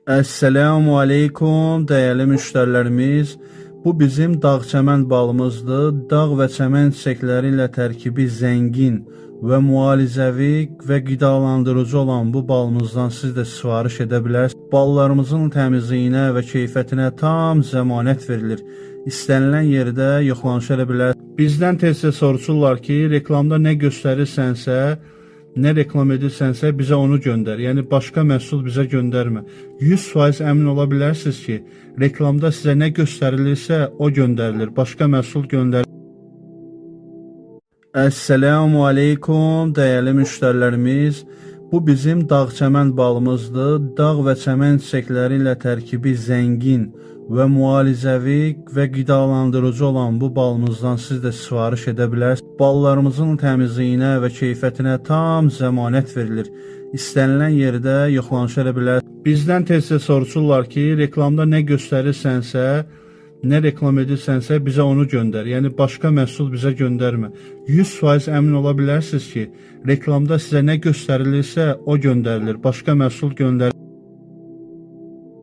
Əssəlamu aleykum dəyərli müştərilərimiz. Bu bizim dağ çəmən balımızdır. Dağ və çəmən çiçəkləri ilə tərkibi zəngin və müalicəvi və qidalandırıcı olan bu balımızdan siz də sifariş edə bilərsiniz. Ballarımızın təmizliyinə və keyfiyyətinə tam zəmanət verilir. İstənilən yerdə yoxlanış edə bilərsiniz. Bizdən tez-tez soruşurlar ki, reklamda nə göstərirsənsə, nə reklam edirsənsə bizə onu göndər. Yəni başqa məhsul bizə göndərmə. 100% əmin ola bilərsiniz ki, reklamda sizə nə göstərilirsə o göndərilir. Başqa məhsul göndər. Əssəlamu aleykum dəyərli müştərilərimiz. Bu bizim dağ çəmən balımızdır. Dağ və çəmən çiçəkləri ilə tərkibi zəngin və müalicəvi və qidalandırıcı olan bu balımızdan siz də sifariş edə bilərsiniz. Ballarımızın təmizliyinə və keyfiyyətinə tam zəmanət verilir. İstənilən yerdə yoxlanış edə bilərsiniz. Bizdən tez-tez soruşurlar ki, reklamda nə göstərirsənsə, nə reklam edirsənsə bizə onu göndər. Yəni başqa məhsul bizə göndərmə. 100% əmin ola bilərsiniz ki, reklamda sizə nə göstərilirsə o göndərilir. Başqa məhsul göndər.